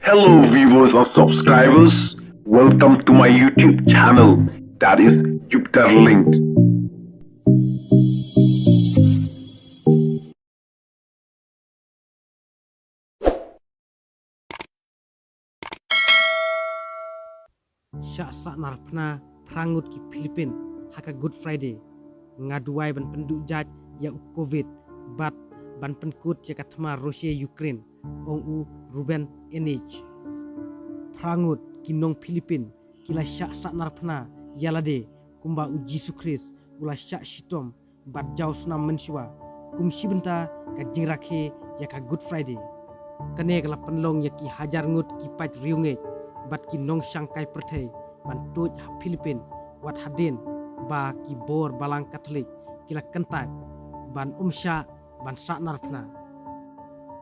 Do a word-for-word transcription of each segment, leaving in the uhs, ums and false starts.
Hello viewers and subscribers, welcome to my YouTube channel, that is Jupiter Linked. Shah sahnarphna phra ngut ki Philippine ha ka Good Friday. Nga duwai ban pynduh jait ïa u Covid bad ban pynkut ïa ka thma Russia Ukraine, ong u Ruben Enich. Phra ngut ki nong Philippine ki la shah sahnarphna ïa lade kumba u Jisu Khrist u la shah shitom bad jaw snam mynshuwa, kum shi bynta ka jingrakhe ïa ka Good Friday. Kane ka la pynlong ïa ki hajar ngut ki paid riewngeit bad ki nongshangkai pyrthei ban tuid ha Philippine, wat hadien ba ki bor balang Katholik ki la kyntait ban ym shah ban sahnarphna.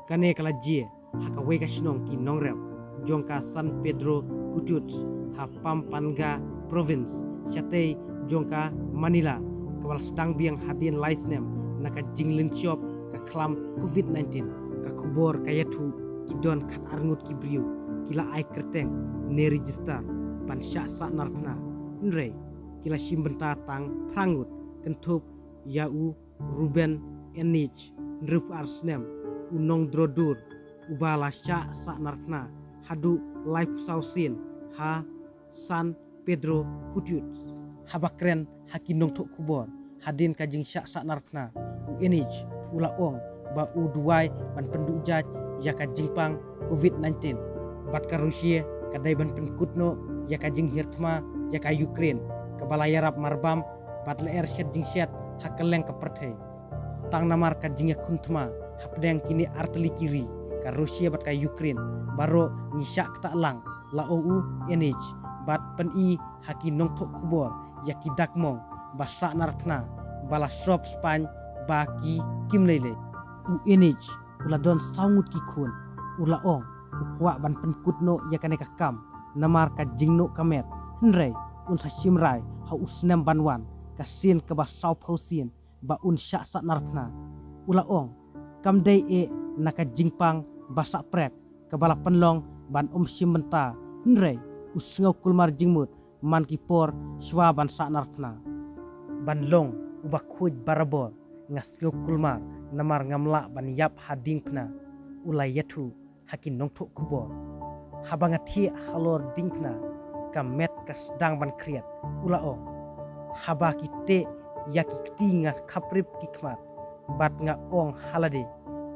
Kane ka la jia ha kawei ka shnong ki nongrep jong ka San Pedro Cucuts ha Pampanga Province, shatei jong ka Manila, kaba la sdang biang hadien lai snem na ka jinglynshop ka khlam Covid nineteen. Ka khubor ka ïathuh ki don khatar ngut ki briew ki la ai kyrteng ne register ban shah sahnarphna, hynrei ki la shim bynta tang phra ngut, kynthup ïa u Ruben Enich, hynriewphew ar snem, u nongdro dur uba la shah sahnarphna haduh laiphew saw sien ha San Pedro Cucuts. Haba kren ha ki nongthoh khubor hadien ka jingshah sahnarphna, u Enich u la ong ba u duwai ban pynduh jait ïa ka jingpang Covid nineteen bad ka Russia ka dei ban pynkut noh ïa ka jinghiar thma ïa ka Ukraine, kaba la ïarap marbam bad lyer shet jingshet ha kylleng ka pyrthei. Tang namar ka jingïakhun thma hapdeng kine artylli ki ri, ka Russia bad ka Ukraine, baroh ngi shah ktah lang, la ong u Enich, bad pyni ha ki nongthoh khubor ïa ki dak mong ba sahnarphna ba la sop spaiñ ba ki kim lei lei. U Enich u la don saw ngut ki khun, u la ong u kwah ban pynkut noh ïa kane ka kam namar ka jingnoh ka met, hynrei un sa shim rai ha u snem ban wan, ka sien kaba sawphew sien ba un shah sahnarphna. U la ong kam dei eh na ka jingpang ba sah prek kaba la pynlong ban ym shim bynta, hynrei u sngew kulmar jingmut man ki por shuwa ban sahnarphna. Ban long uba khuid barabor, nga sngew kulmar namar ngam lah ban ïap ha diengphna, u la ïathuh ha ki nongthoh khubor. Haba nga thiah halor diengphna, ka met ka sdang ban khriat, u la ong. Haba ki teh ïa ki kti nga khaprip ki khmat bad nga ong ha lade,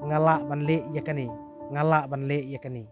nga lah ban leh ïa kane, nga lah ban leh ïa kane.